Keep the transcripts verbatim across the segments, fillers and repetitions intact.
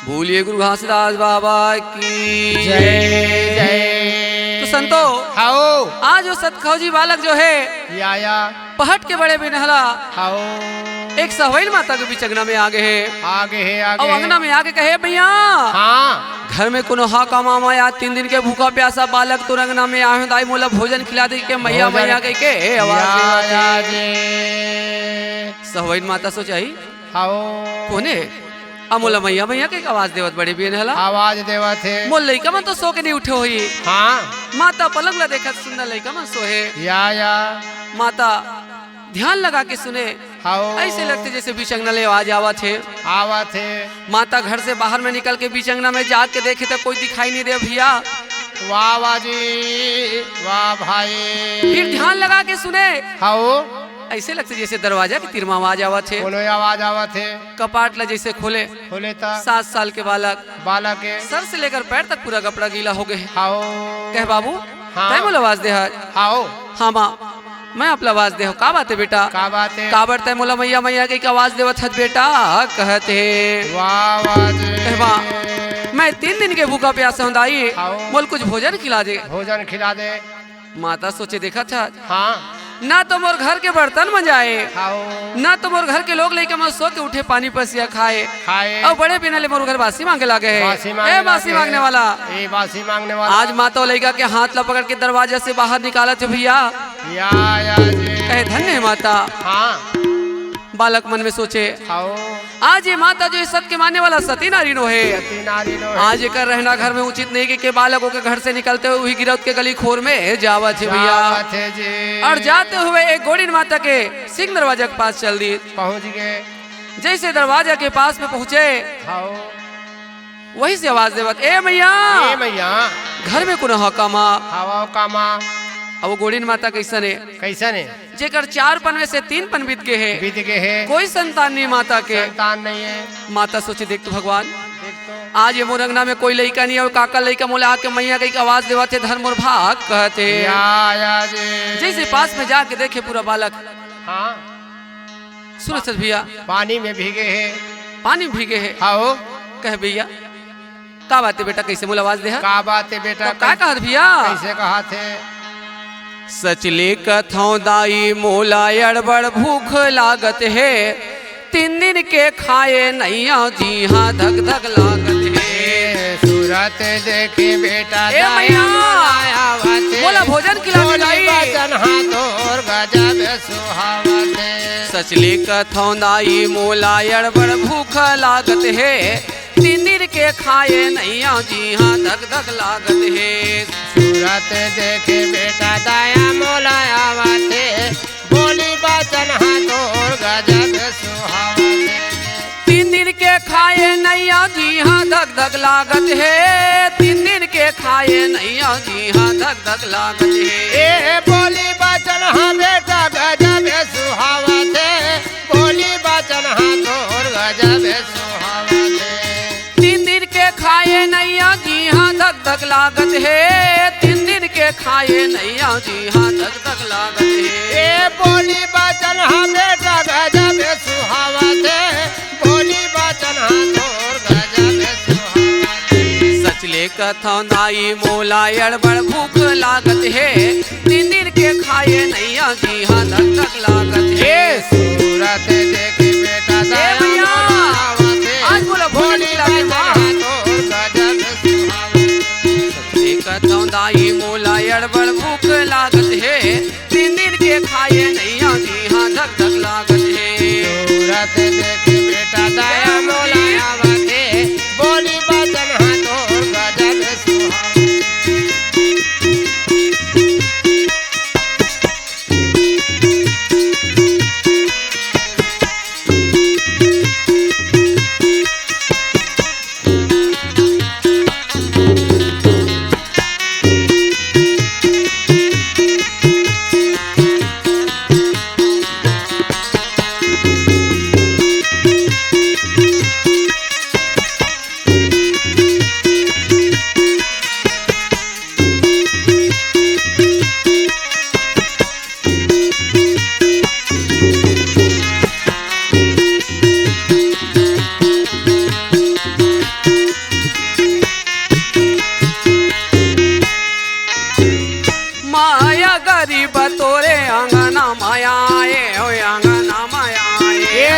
बोलिए गुरु घासीदास बाबा की जय, जय। तो संतो, हाओ। आज वो सतखौजी बालक जो है, या, या। पहट के बड़े बिनहला, हाओ। एक सहवैल माता के बीच अंगना में आगे हे। आगे हे, आगे अउ हे। अंगना में आके कहे, "भैया, हाँ। घर में कोनो हा का मामा या तीन दिन के भूखा प्यासा बालक तो अंगना में आहे दाई, मोला भोजन खिला दे," के मैया, भोजन मैया कह के आवाज या, देवत हे। या जी। सहवैल माता सोचाही, हाओ। कोने? अ मोला मैया मैया के आवाज देवत बड़े बिनहला। आवाज देवत हे। मोर लइका मन तो सो के नहीं उठे होही। हाँ। माता पलंग ला देखत सुंदर लइका मन सोहे। या, या। माता ध्यान लगा के सुने। हाओ। ऐसे लगथे जैसे बीच अंगना ले आवाज आवत हे। आवत हे। माता घर से बाहर में निकल के बीच अंगना में जाके देखे तो कोई दिखाई नहीं दे भैया। वाह, वाह जी, वाह भाई। फिर ध्यान लगा के सुने। हाओ। ऐसे लगथे जैसे दरवाजा के तीर में आवाज आवत हे। कोनो आवाज आवत हे। कपाट ला जैसे खोले। खोले त। सात साल के बालक। बालक हे। सर से लेकर पैर तक पूरा कपड़ा गीला हो गए हे। हाओ। कहे, "बाबू, हाँ। तैं मोला आवाज दे हस?" हाओ। "हाँ माँ, मैं आप ला आवाज दे हँव।" "का बात हे बेटा?" का बात हे? "काबर तैं मोला मैया मैया कहिके आवाज देवत हस बेटा?" कहत हे। वाह, वाह जी। कहे, "माँ, मैं तीन दिन के भूखा प्यासा हँव दाई, हाओ। मोला कुछ भोजन खिला दे।" भोजन खिला दे। माता सोचे, "देखत हस, हाँ। ना तो मोर घर के बर्तन मंजाए, हाओ। ना तो मोर घर के लोग लइका मन सो के उठे पानी पसिया खाए, खाए। अउ बड़े बिनहले मोर घर बासी मांगे लागे हे। बासी मांगे ए बासी लागे मांगने हे। वाला।" ए बासी मांगने वाला। आज माता वो लइका के हाथ ला पकड़ के दरवाजा से बाहर निकालत हे भैया। या, या जी। कहे, "धन्य हे माता।" हाँ। बालक मन में सोचे, हाओ। आज ये माता जो ये सत के माने वाला सती नारी नो हे। सती नारी नो हे। आज एकर रहना घर में उचित नहीं कि के बालक ओकर घर से निकलते हुए उही गिरौद के गली खोर में जावत हे भैया। जावत हे जी। अउ जाते हुए एक गोड़िन माता के सिंह दरवाजा के पास चल दिस। पहुंच गए। जैसे दरवाजा के पास में पहुंचे, हाओ। वही से आवाज देवत, "ए मैया, ए मैया। घर में कोनो हा का माँ?" हाओ का माँ। अब वो गोड़िन माता कैसन हे? कैसन हे? जेकर चार पन में से तीन पन बीत गे हे। बीत गे हे। कोई संतान नहीं माता के। संतान नहीं हे। माता सोचे, "देख तो भगवान, देख तो। आज ये मोर अंगना में कोई लइका नहीं हे, अउ काकर लइका मोला आके मैया कहिके आवाज देवत हे, धन मोर भाग," कहत हे। या, या जी। जैसे पास में जाके देखे पूरा बालक। हाँ। सुन सत भैया। पानी में भीगे हे। पानी में भीगे हे। हाओ। कहे, "भैया, का बात हे बेटा, कैसे मोला आवाज दे हस?" का बात हे बेटा, तो का कैसे, कहत भैया? कैसे कहत हे? "सच ले कथौं दाई मोला अड़बड़ भूख लागत हे, तीन दिन के खाए नैया जी हाँ धक धक लागत हे।" सूरत देखे बेटा ए दाया मैया, मोला आवत हे। मोला भोजन खिला दे बोली दाई। बचन हाँ तोर गजब सुहावत हे। सच ले कथौं दाई मोला अड़बड़ भूख लागत हे, तीन दिन के खाए नैया जी हाँ धक धक लागत हे। सूरत देखे बेटा दाया मोला आवत हे, बोली बचन हाँ तोर गजब सुहावत हे। तीन दिन के खाए नैया जी हाँ धक धक लागत हे, तीन दिन के खाए नैया जी हाँ धक धक लागत हे। ए बोली बचन हाँ बेटा गजब सुहावत हे, बोली बचन हाँ तोर गजब सुहावत हे। तीन दिन के खाए नैया जी हाँ धक धक लागत हे, तीन दिन के खाए नैया जी हाँ धक धक लागत हे। ए बोली बचन हाँ बेटा गजब सुहावत हे, बोली बचन हाँ तोर गजब सुहावत हे। सच ले कथौं दाई मोला अड़बड़ भूख लागत हे, तीन दिन के खाए नैया जी हाँ धक धक लागत हे। ए सूरत देख बेटा ए दया भैया, मोला आवत हे। आज मोला भोजन बोली खिला दे बचन माँ। हाँ तोर गजब सुहावत हे। सच ले कथौं दाई मोला अड़बड़ भूख लागत हे, तीन दिन के खाए नैया जी हाँ धक धक लागत हे। सूरत देख बेटा दया मोला आवत हे, बोली बचन हाँ तोर गजब सुहावत हे।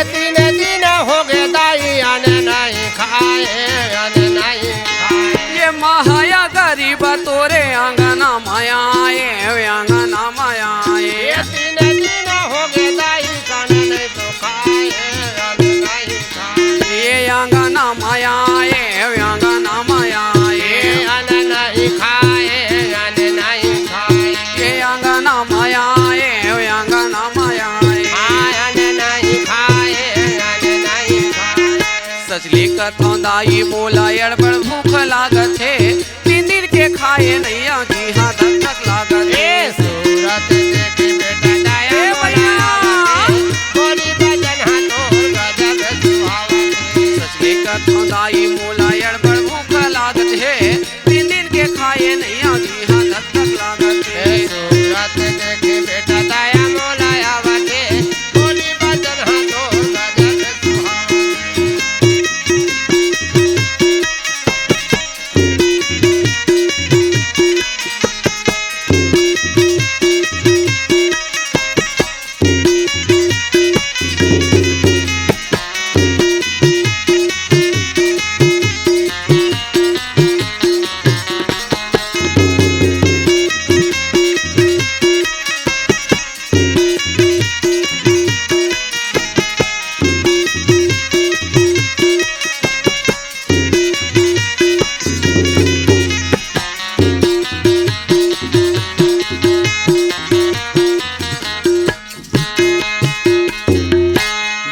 तीन दिन होगे दाई, अन्न नहीं खाए, अन्न नहीं खाए। ये महाया गरीब तोरे अंगना मया आए, अंगना मया आए। ये तीन दिन होगे दाई, अन्न नहीं तो खाए, अन्न नहीं खाए। ये अंगना मया आए, अंगना मया आए। ये अन्न नहीं खाए, अन्न नहीं खाए। ये अंगना मया आए, अंगना मया आए। हाँ, अन्न नहीं खाए, अन्न नहीं खाए। सच ले कथौं दाई मोला अड़बड़ भूख लागत हे। तीन दिन के खाए नइया जी हाँ धक धक लागत हे। ए सूरत देख बेटा दाया ए मोला भैया। आवत हे। बोली बचन हाँ तोर गजब सुहावत हे। सच ले कथौं दाई मोला अड़बड़ भूख लागत हे। तीन दिन के खाए नइया जी हाँ धक धक लागत हे। ए सूरत देख बेटा दाया मोला आवत हे। बोली बचन हाँ तोर गजब सुहावत हे।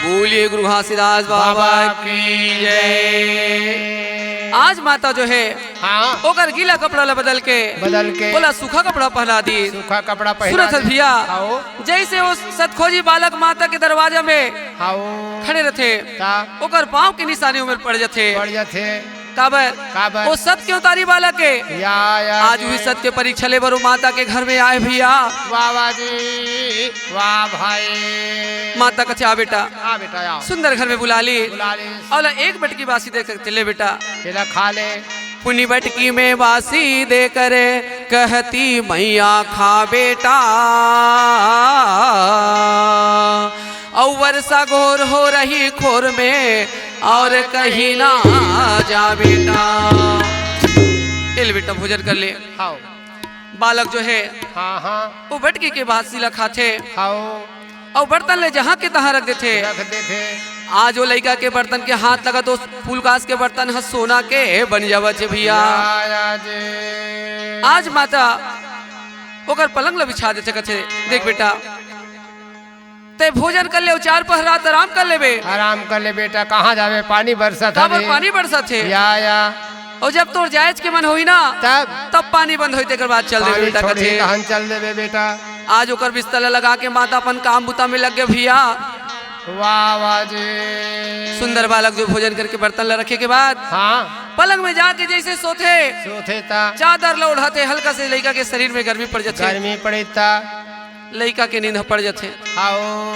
बोलिए गुरु घासीदास बाबा बाबा की की जय। आज माता जो हे, हाँ। ओकर गीला कपड़ा ला बदल के, बदल के। ओला सूखा कपड़ा पहना दिस। सूखा कपड़ा पहना सुनत हस दिस। भैया, हाँ। जइसे ओ सतखोजी बालक माता के दरवाजा में हाँ। खड़े रथे, ता। ओकर पाँव के निसानी ओमेर पड़ जथे। पड़ जथे। काबर? काबर? ओ सत के उतारी बालक हे। या, या, आज या। उही सत के परीक्षा ले बर ओ माता के घर में आए भैया। वाह, वाह जी, वाह भाई। माता कथे, "आ बेटा।" आ बेटा, आओ। सुंदर घर में बुला लिस। बुला लिस। अउ ला एक बटकी बासी दे के, "ले बेटा।" तेला खा ले। पुनी बटकी में बासी दे करे, कहती, "मैया खा बेटा।" अउ वर्षा घोर हो रही खोर में, और कहीं ना जा बेटा। ए ले बेटा, भोजन कर ले। हाँ। बालक जो हे, हाँ, हाँ। ओ बटकी के बासी ला खाथे। हाँ। अउ बर्तन ले जहाँ के तहाँ रख देथे। रख देथे। आज ओ लइका के बर्तन के हाथ लगा तो फूलकास के बर्तन ह सोना के बन जावत हे भैया। या, या जी। आज माता ओकर पलंग ला बिछा देथे, कथे, "देख बेटा, तैं भोजन कर ले, अउ चार पहर रात आराम कर लेबे।" आराम कर ले बेटा, कहाँ जाबे? पानी बरसत काबर हवे। पानी बरसत हे। या, या। अउ जब तोर जायज के मन होही ना, तब? तब पानी बंद होही, तेकर बाद चल देबे पानी बेटा, छोड़ही कथे। तहन चल देबे बेटा। आज ओकर बिस्तर ल लगा के माता अपन काम बुता में लग गे भैया। वाह, वाह जी। सुंदर बालक जो भोजन करके बर्तन ल रखे के बाद हाँ। पलंग में जाके जइसे सोथे, सोथे ता। चादर ल ओढ़ाथे, हल्का से लइका के शरीर में गर्मी पड़ जथे। गर्मी पड़े ता। लइका के नींद ह पड़ जथे। हाओ।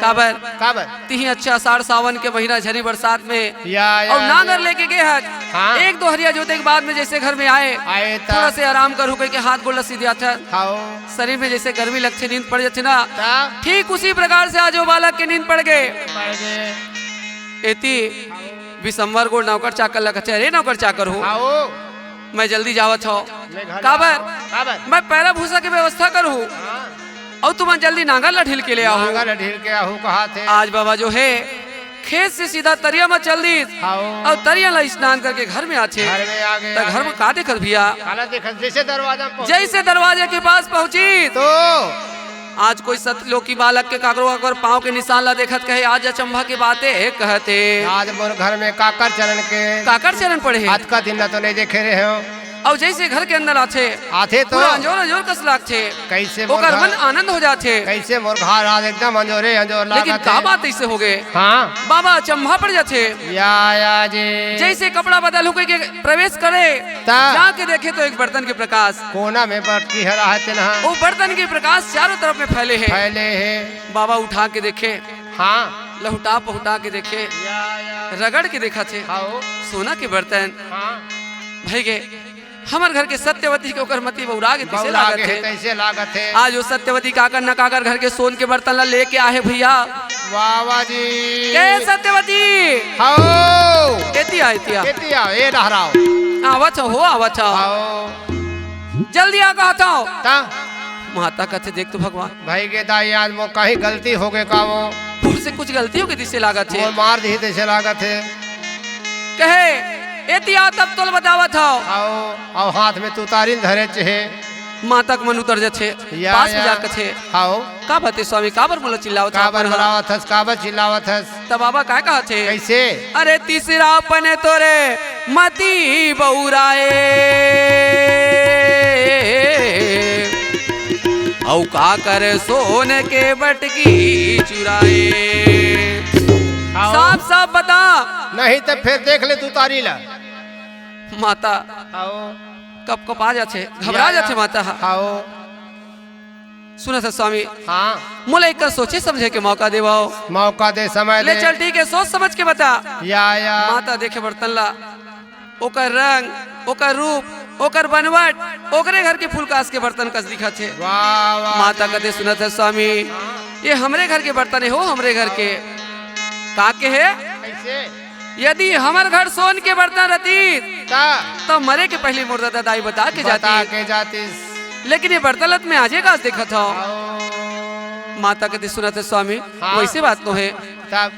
काबर? काबर? तिही अच्छा आषाढ़ सावन के महीना झरी बरसात में या, या, अउ नांगर या। लेके गे हस। हाँ। एक दो हरिया जोते के बाद में जइसे घर में आए, आए त। थोड़ा से आराम करहूँ कहिके हाथ गोड़ ल सिदियाथस। हाओ। शरीर में जइसे गर्मी लगथे, नींद पड़ जथे ना। त? ठीक उसी प्रकार से आज ओ बालक के नींद पड़ गे। पड़ गे। एती बिसम्बर गोड़ नौकर चाकर ल कथे, "अरे नौकर चाकर हो, हाओ। मैं जल्दी जावत हौं।" मैं घर काबर? जावत हौं। काबर? मैं पैरा भूसा के व्यवस्था करहूँ। हाँ। अउ तुमन जल्दी नांगर ल ढील के ले आहू। नांगर ल ढील के आहू कहाथे। आज बाबा जो हे, खेत से सीधा तरिया म चल दिस। हाओ। अउ तरिया ल स्नान करके घर में आथे। घर में आ गे, त आ घर गे। में का देखत भैया? काला देखत? जइसे दरवाजा में पहुँचिस। जइसे दरवाजा के पास पहुँचिस। तो आज कोई सतलोकी बालक के काकरो काकर पाँव के निशान ला देखत कहे, आज अचंभा के बात हे कहत हे। आज मोर घर में काकर चरण के काकर चरण पड़े हे। अतका दिन ला तो नइ देखे रहेंव। अउ जइसे घर के अंदर आथे, आथे तो पूरा अंजोर अंजोर कस लागथे। कइसे मोर ओकर घर, मन आनंद हो जाथे। कइसे मोर घर आज एकदम अंजोरे अंजोर लेकिन लागत का हे। बात अइसे होगे? हाँ। बाबा अचंभा पड़ जाथे। या, या जी। जइसे कपड़ा बदलहूँ कहिके प्रवेश करे, त? जाके देखे तो एक बर्तन के प्रकाश। कोना में बटकी हरा हे तेन ह। ओ बर्तन के प्रकाश चारों तरफ में फैले हे। फैले हे। बाबा उठा के देखे। हाँ। लहुटा पहुटा के देखे। या, या। रगड़ के देखथे। हाओ। सोना के बर्तन। हाँ। भइगे, हमर घर के सत्यवती के ओकर मती बउरा गे तइसे बउरा लागत गे हे। हे, तइसे लागत हे। आज ओ सत्यवती काकर न काकर घर के सोन के बर्तन ला लेके आहे भैया। वाह, वाह जी। के सत्यवती? हव। एती आ, एती आ। एती आ, ए डहराव। आवत हव, हो आवत हव। हव। जल्दी आ कहत हव। ता? माता कथे, देख तो भगवान। भई गे दाई, आज मोर कहीं गलती होगे का वो? मोर से कुछ गलती होगे तइसे लागत हे। मोर मार दिही तइसे लागत हे। कहे, एती आ तब तोल बतावत हव। हव, अउ हाथ में तुतारी ल धरेच हे। माता के मन उतर जथे, या, पास में या। जा कथे। हव। का बात हे स्वामी, काबर मोला चिल्लावत हव काबर अपन ह? बुलावत हस, काबर चिल्लावत हस? त बाबा काय कहत हे? कइसे? अरे तीसरापन तोरे मती बउराए, अउ काकर सोन के बटकी चुराए। हव। साफ साफ बता। नहीं त फेर देख ले तुतारी ला। माता हव। कपकपा जाथे, घबरा या, या। जाथे माता ह। हव। सुनत हस स्वामी, हाँ। मोला एकर सोचे समझे के मौका देवव। मौका दे, समय ले दे। चल ठीक हे, सोच समझ के बता। या, या। माता देखे बर्तन ला, ओकर रंग, ओकर रूप, ओकर बनवट, ओकरे घर के फूलकास के बर्तन कस दिखत हे। वाह, वाह। माता कथे, सुनत हस स्वामी, ये हमरे घर के बर्तन हे हो, हमरे घर के। का के हे? कइसे? यदि हमर घर सोन के बर्तन रहतिस, त? त मरे के पहिली मोर ददा दाई बता के बता जातिस। के जातिस। लेकिन ये बर्तन ल त मैं आजे कस देखत हव। हव। माता कथे, सुनत हस स्वामी, हाँ। वइसे बात नोहे। तब?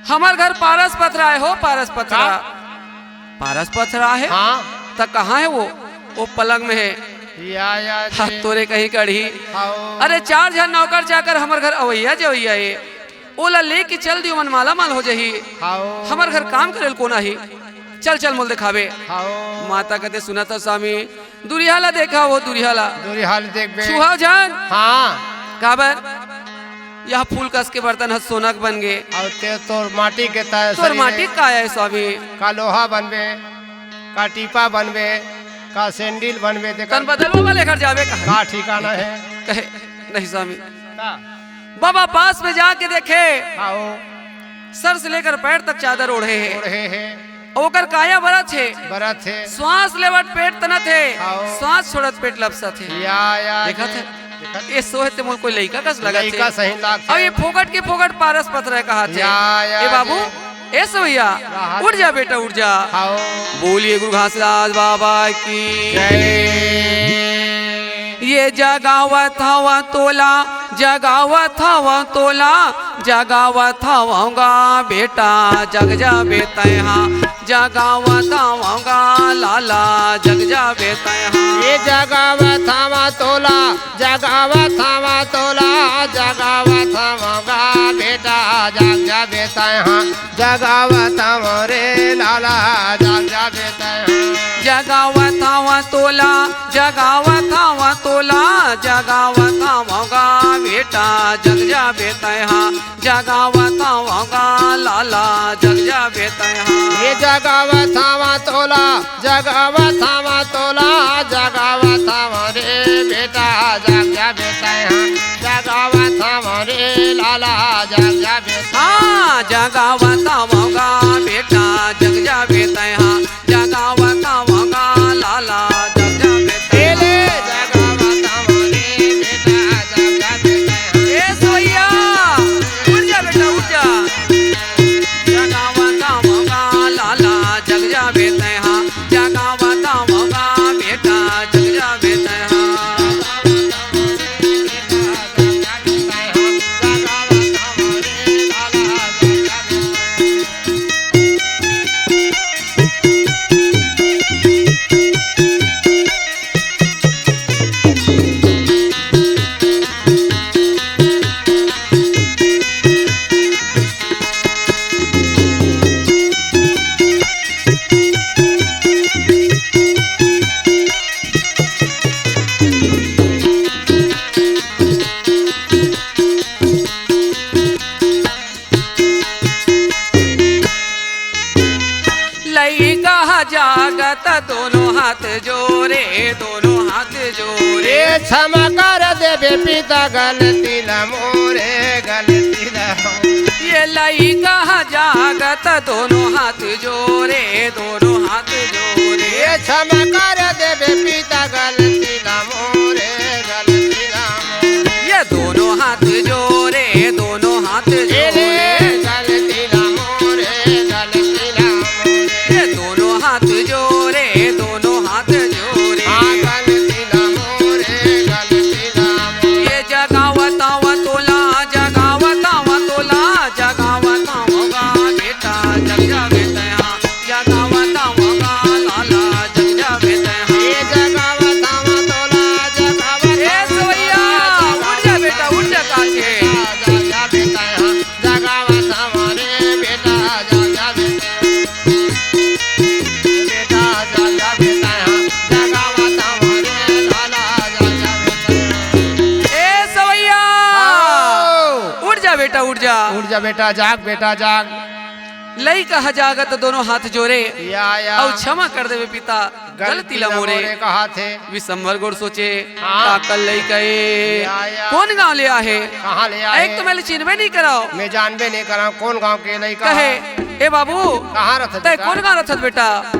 हमर घर पारस पथरा हे हो, पारस पथरा। का? पारस पथरा हे? हाँ। त कहाँ हे वो? वो पलंग में हे। या, या हाँ, जी। तोरे कहीं कड़ही। हव। अरे चार झन नौकर चाकर हमर घर अवइया जवइया हे। ओला लेके चल दियो, मन मालामाल हो जाही। हव। हमर घर काम करे ल कोन आही? चल, चल, मोला देखाबे। हव। माता कथे, सुनत हव स्वामी, दुरिहा ला देखा, वो दुरिहा ला। दुरिहा ला देखबे। छुहाव झन। हाँ। काबर? यह फूलकास के बर्तन ह सोना के बन गे। अउ ते तोर माटी के तय तोर शरीर माटी हे। का हे स्वामी? का लोहा बनबे, का टीपा बनबे, का सैंडिल बनबे, ते तन बदलवा वाले घर जाबे कहाँ? का ठिकाना हे? कहे, नहीं स्वामी। का? बाबा पास में जाके देखे, हाँ, ओ। सर से लेकर पैर तक चादर ओढ़े हे। ओढ़े हे। ओकर काया बरत हे। बरत हे। श्वास लेवत पेट तनत हे। हाँ, ओ। श्वास छोड़त पेट लपसत हे। या, या, देखत जी। हे? देखत हे। ये सोहे ते मोला कोई लइका कस लगत हे। लइका सही लागत हे। अब ये फोकट के फोकट पारस पथरा हे कहत हे। या, या, ए बाबू, जी। ए सवैया, राहत उठ जा बेटा, उठ जा। हाओ। बोलिए गुरु घासीदास बाबा की जय। ये जगावत हवं तोला, जगावत हवं तोला, जगावत हवं गा बेटा, जग जाबे तैं हा। जगावत हवं गा लाला, जग जाबे तैं हा। ये जगावत हवं तोला, जगावत हवं तोला, जगावत हवं गा बेटा, जाग जाबे तैं हा। जगावत हवं रे लाला, जाग जाबे तैं हा। जगावत हवं तोला, जगावत हवं तोला, जगावत हवं गा बेटा, जग जाबे तैं हा। जगावत हवं गा लाला, जग जाबे तैं हा। ये जगावत हवं तोला, जगावत हवं तोला, जगावत हवं रे बेटा, जाग जाबे तैं हा। जगावत हवं रे लाला, जाग जाबे तैं हा। हाँ, जगावत हवं गा बेटा, जग जाबे तैं हा। जगावत हवं गा लाला, जग जाबे तैं हा। ले जगावत हवं रे बेटा, जाग जाबे तैं हा। ए सोइया, उठ जा बेटा, उठ जा। जगावत हवं गा लाला, जग जाबे तैं हा। जगावत हवं गा बेटा, जग जाबे तैं हा। लइका ह जागत दोनों हाथ जोरे, दोनों हाथ जोरे। ए क्षमा कर देबे पिता गलती ला मोरे, गलती ला मोरे। ये लइका ह जागत दोनों हाथ जोरे, दोनों हाथ जोरे। ए क्षमा कर देबे पिता गलती ला मोरे, गलती ला मोरे। ये दोनों हाथ जोरे, दोनों हाथ जोरे। जा बेटा, जाग बेटा, जाग। लइका ह जागत दोनों हाथ जोरे, या, या। अउ क्षमा कर देवे पिता, गलती गलती ला ला मोरे। मोरे कहाथे। विसंभर गोड़ सोचे, हाँ। का कर लइका ए? या, या। कोन गांव ले आहे? कहाँ ले आहे? एक तो मैं ले चिन्हबे नहीं कराओ। मैं जानबे नहीं कराओ, कोन गांव के लइका कहे, हे? ए बाबू, कहाँ रथत तै बेटा? कोन गांव रथत बेटा?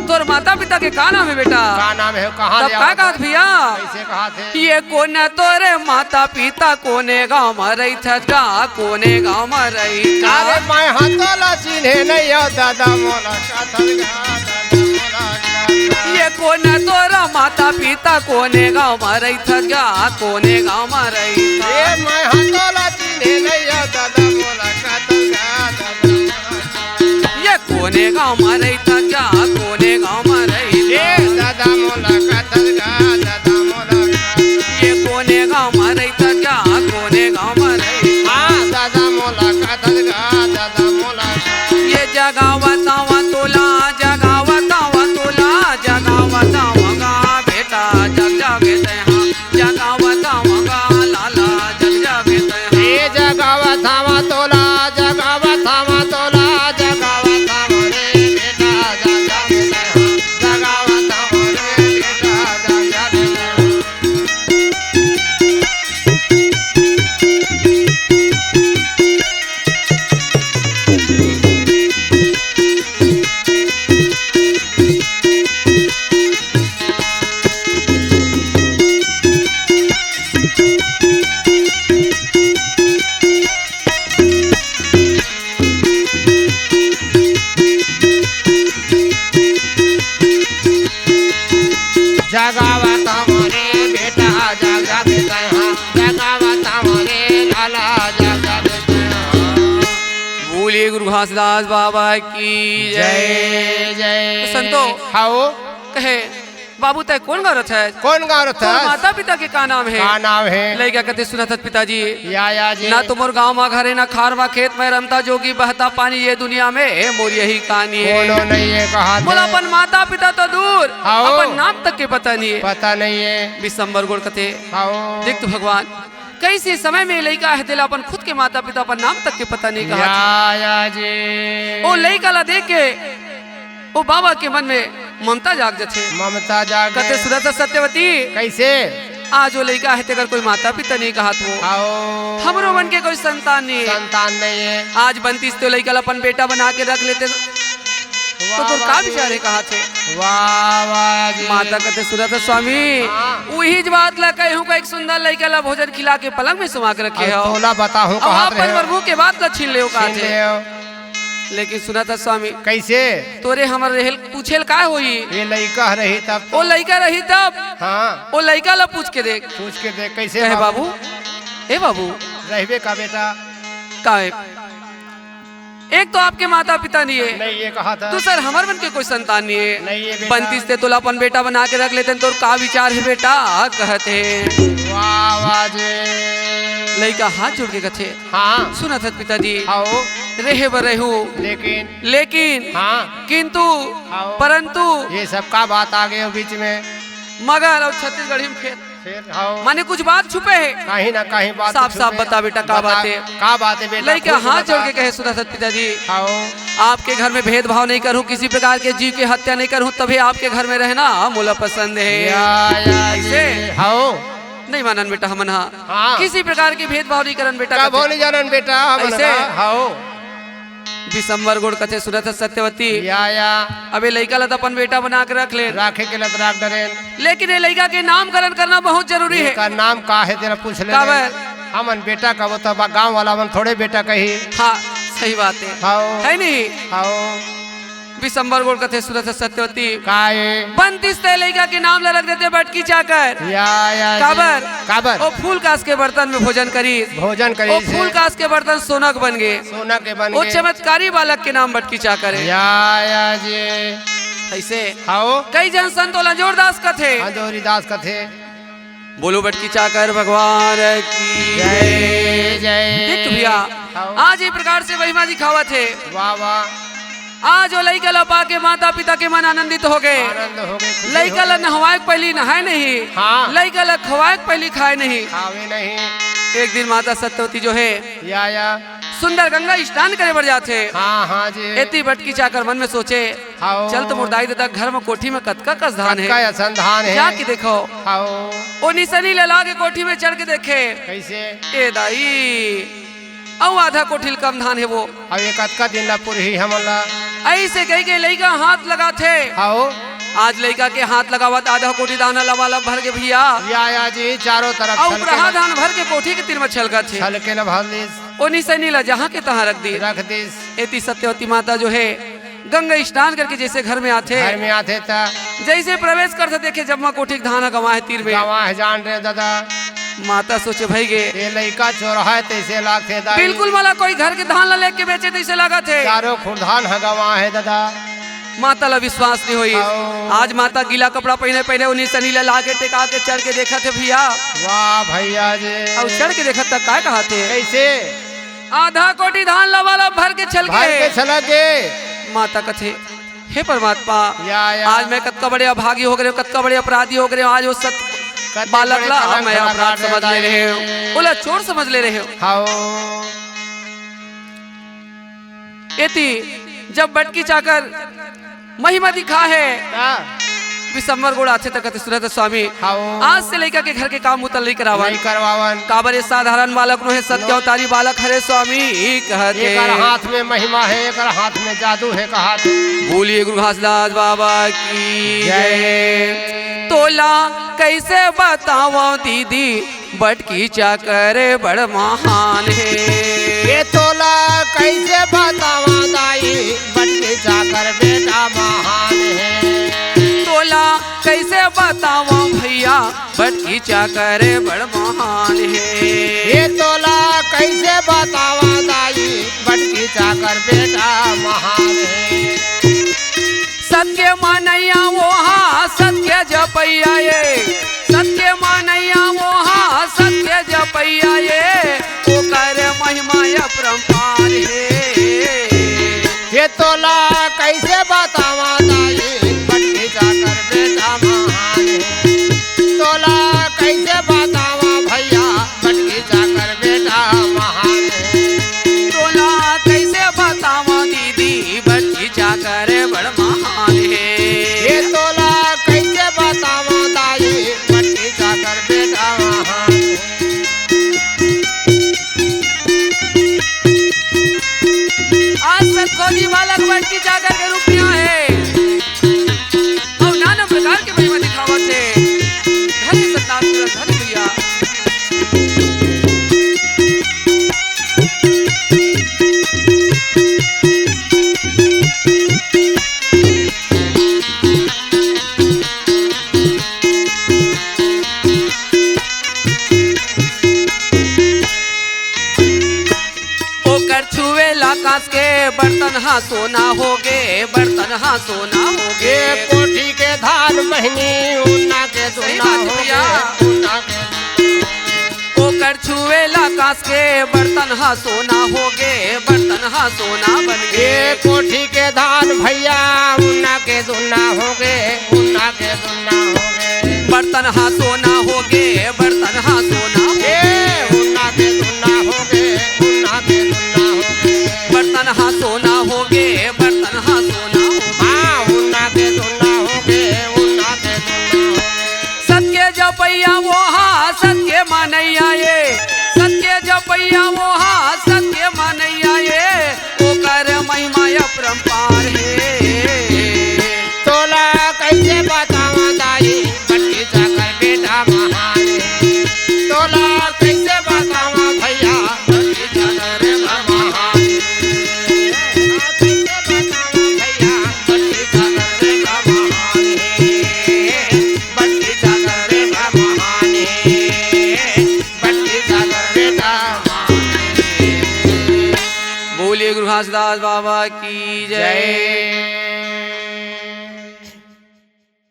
तोर माता पिता के का नाम हे बेटा? का नाम हे? कहाँ तब ले का आवत कहत हे? भैया? कैसे कहत हे? ये कोन तोरे माता पिता कोने गांव म रहिथस गा, कोने गांव म रहिथस? अरे मैं हा तोला चिन्हे नहीं हो दादा मोला कथल गा, दादा मोला कथल। ये कोन तोरा माता पिता कोने गांव म रहिथस गा, कोने गांव म रहिथस? ये मैं हा तोला चिन्हे नहीं हो दादा मोला कथल गा, दादा मोला ये कोने गांव म रहिथस गा, कोने गांव म रहिथस? ए दादा मोला कथस गा, दादा मोला कथस। ये कोने गांव म रहिथस गा, कोने गांव म रहिथस? हाँ, दादा मोला कथस गा, दादा मोला कथस। ये जगा बतावा तोला, जगा बतावा तोला, जगा बतावा गा बेटा, जग जागे तै हाँ। जगावत हवं गा लाला, जग जागे तै हा। ए जगावत हवं तोला, जगावत हवं तोला, जगावत हवं रे बेटा, जग जागे तै हा। जगावत हवं रे बेटा, जग जागे तै हा। जगावत हवं रे बेटा, जगावत हवं, जगावत हवं रे लाला, जगावत हवं। बोलिए गुरु घासीदास बाबा की जय। जय, जय। तो संतो, हाओ। कहे, बाबू, तै कोन गाँव रथस? कोन गाँव रथस? तोर माता पिता के का नाम हे? का नाम हे? लइका कथे, सुनत हस पिताजी। या, या जी। ना तो मोर गाँव मा घर हे, ना खार मा खेत, मैं रमता जोगी बहता पानी, ये दुनिया में मोर यही कहानी हे। कोनो नहीं हे कहाथे। मोला अपन माता पिता तो दूर, हाओ। अपन नाम तक के पता नहीं हे। पता नहीं हे। विसंभर गोड़ कथे। हाओ। देख तो भगवान, कइसे समय में लइका हे, तेला अपन खुद के माता पिता अपन नाम तक के पता नहीं कहाथे। या, या जी। ओ लइका ला देख के ओ बाबा के मन में ममता जाग जथे। ममता जाग कथे, गए। सुनत हस सत्यवती, कैसे? आज ओ लइका हे, तेकर कोई माता पिता नहीं कहात हो। आओ। हमरो मन के कोई संतान नहीं हे। संतान नहीं हे। आज बनतीस तो लइका ला अपन बेटा बना के रख लेते, तो वाह, तोर वाह का जी। विचार हे कहाथे? वाह, वाह जी। माता कथे, सुनत हस स्वामी, हाँ। उहीच बात ला कहे हूँ, का एक सुंदर लइका ला भोजन खिला के पलंग में सुमा के रखे अउ हो। तोला बताहूँ अब कहात आप रहे हो। प्रभु के बात ला छीन ले हो छीन कहाथे। ले हो। लेकिन सुनत हस स्वामी, कैसे? तोरे हमर रहेल पूछेल का होई? ये लइका रही तब तो। ओ लइका रही तब? हाँ। ओ लइका ला पूछ के देख। पूछ के देख, कैसे कहे बाबू? बाबू, ए बाबू। रहबे का बेटा? का हे? एक तो आपके माता पिता नहीं हे। नहीं, ये कहाथे। दूसर हमर मन के कोई संतान नहीं हे। नहीं हे बेटा। बनतीस ते तोला अपन बेटा बना के रख लेते, तोर का विचार हे बेटा? कहत हे। वाह, वाह जी। लइका हाथ जोड़ के कथे, हाँ। सुनत हस पिताजी। हाओ। रहे बर रहूं। लेकिन। लेकिन। हाँ। किंतु। हाओ। परंतु। ये सब का बात आ गए हो बीच में? मगर अउ छत्तीसगढ़ी में फेर। फेर, हाओ। माने कुछ बात छुपे हे। कहीं ना कहीं बात साफ, छुपे साफ हे। बता बेटा, का बता, बात हे? का बात हे बेटा? लइका खुल के हाथ जोड़ बता। के कहे, सुनत हस पिताजी। हाओ। आपके घर में भेदभाव नहीं करूं, किसी प्रकार के जीव की हत्या नहीं करूं, तभी आपके घर में रहना मोला पसंद हे। या, या, ऐसे? ये, हाओ। नहीं मानन बेटा हमन हा। हाँ। किसी प्रकार के भेदभाव नहीं करन बेटा कभो कथे। नहीं जानन बेटा हमन ऐसे? हा। हाओ। विसंभर गोड़ कथे, सुनत हस सत्यवती। या, या। अब ए लइका ला त अपन बेटा बना के रख ले। राखे के लत राख डरेन। लेकिन ए लइका के नामकरण करना बहुत जरूरी हे। एकर नाम का हे तेला पूछ ले। काबर? हमन बेटा कबो त बा-, गाँव वाला मन थोड़े बेटा कही। हाँ, सही बात हे। हाओ। हे नहीं? हाओ। विसंभर गोड़ कथे, सुनत हस सत्यवती। का ए? बनतीस ते लइका के नाम ला रख देते बटकी चाकर। या, या, जी। काबर? काबर? ओ फूल कांस के बर्तन में भोजन करिस। भोजन करिस ओ फूल हे। कांस के बर्तन सोना के बन गे। सोना के बन ओ गे। चमत्कारी बालक के नाम बटकी चाकर हे। या, या, जी। ऐसे हाओ। कई जन संत ओला अंजोर दास कथे। अंजोरी दास कथे। बोलो बटकी चाकर भगवान की जय, जय। देख तो भैया, हाओ। आज ये प्रकार से महिमा दिखावत हे। वाह, वाह। आज ओ लइका ला पाके माता पिता के मन आनंदित हो गे। आनंद हो गे, खुशी लइका हो ला गे। नहवाए के पहिली नहाए नहीं। हाँ। लइका ला खवाए के पहिली खाए नहीं। खावे नहीं। एक दिन माता सत्यवती जो हे, या, या। सुंदर गंगा स्नान करे बर जाथे। हाँ, हाँ जी। एती बटकी चाकर मन में सोचे, हाओ। चल तो मोर दाई ददा घर में कोठी में कतका कस धान हे। कतका असन धान हे। जाके देखो। हाओ। ओ निसनी ल लाके कोठी में चढ़ के देखे। कइसे? ए दाई, अउ आधा कोठी ल कम धान हे वो। अब ये कतका दिन ला पुरही हमन ला? अइसे कहिके लइका हाथ लगाथे। हाओ। आज लइका के हाथ लगावत आधा कोठी धान लबालब भर के भइया। या, या जी, चारों तरफ अउ छलके प्रहा ल-, धान भर के कोठी के तीर में छलकत हे। छलके ल भर लिस। ओ निसैनी ला जहाँ के तहाँ रख दिस। रख दिस। एती सत्यवती माता जो हे, गंगा स्नान करके जइसे घर में आथे, घर में आथे त जइसे प्रवेश करथे, देखे जम्मा कोठी के धान ह गंवा हे तीर में। गंवा हे जान रे ददा। माता सोचे, "भई गे, ये लइका चोरहा हे तइसे लागथे दाई।" बिल्कुल मला कोई घर के धान ला लेके बेचे तइसे लागत हे। चारों खुर धान ह गंवा हे ददा। माता ला विश्वास नइ होइस। हाओ। आज माता गीला कपड़ा पहिने, पहिने ओ निसैनी ला लाके टेका के चढ़ के देखत हे भइया। वाह भइया जी। अउ चढ़ के देखत त काय कहत हे? कइसे? आधा कोठी धान लबालब भर के छलके। भर के छलके। माता कथे, "हे परमात्मा, या, या। आज मैं कतका बड़े अभागी हो गे रहेंव, कतका बड़े अपराधी हो गे रहेंव, आज ओ सत कतका बालक बड़े ला कलंक मैं लगा अपराध दे समझ ले दाई। रहेंव, ओला चोर समझ ले रहेंव।" हाओ। एती जब बटकी चाकर महिमा दिखा हे। का? विसम्बर गोड़ आथे त कथे, "सुनत स्वामी, हाओ। आज से लइका के घर के काम उतल नइ करावन।" नइ करवावन। काबर ये साधारण बालक नोहे, सत्य अवतारी बालक हरे स्वामी, कहत हे। एकर हाथ में महिमा हे, एकर हाथ में जादू हे, कहत हे। बोलिए गुरु घासीदास बाबा की जय। जय। तोला कइसे बतावंव दीदी, बटकी चाकर बड़ महान हे। ये तोला कइसे बतावंव दाई, बटकी चाकर बेटा महान हे। तोला कइसे बतावंव भइया, बटकी चाकर बड़ महान हे। ये तोला कइसे बतावंव दाई, बटकी चाकर बेटा महान हे। सत के मनइया ओहा सत के जपइया ए, सत के मनइया ओहा सत के जपइया ए, ओकर महिमा अपरंपार हे। ये तोला कइसे बतावंव दाई, बटकी चाकर बेटा महान हे। तोला कइसे बतावंव भइया, बटकी चाकर बेटा महान हे। तोला कइसे बतावंव दीदी, बटकी चाकर बड़ महान हे। ये तोला कइसे बतावंव दाई, बटकी चाकर बेटा महान हे। आज सतखोजी बालक बटकी चाकर के रूप में आहे। अउ नाना प्रकार के महिमा दिखावत हे। धन्य सतनाम तुरंत, धन्य भैया। ओकर छुए ला कांस के बर्तन हा सोना होगे, बर्तन हा सोना होगे। ये कोठी के धान बहिनी, उन्ना के सही दुना बात है होगे, भैया। उन्ना के ओकर छुए ला कांस के बर्तन हा सोना होगे, बर्तन हा सोना बन गे। ये कोठी के धान भैया, उन्ना के दुना होगे, उन्ना के दुना होगे। बर्तन हा सोना होगे, बर्तन हा सोना होगे। ए, उन्ना के दुना होगे, उन्ना के दुना होगे। बर्तन हा सोना होगे, बर्तन हा सोना होगे। हाँ, उन्ना के दुना होगे, उन्ना के दुना होगे। सत के जपइया ओहा सत के मनइया ए, सत के जपइया ओहा सत के मनइया ए, ओकर महिमा अपरंपार हे। तोला कइसे बतावंव दाई, बटकी चाकर बेटा महान हे। तोला कइसे बतावंव भैया, बटकी चाकर बेटा महान हे। कइसे बतावंव भैया, बटकी चाकर बेटा महान हे। बटकी चाकर बेटा महान हे। बटकी चाकर बेटा महान हे। बोलिए गुरु घासीदास बाबा की जय। जय।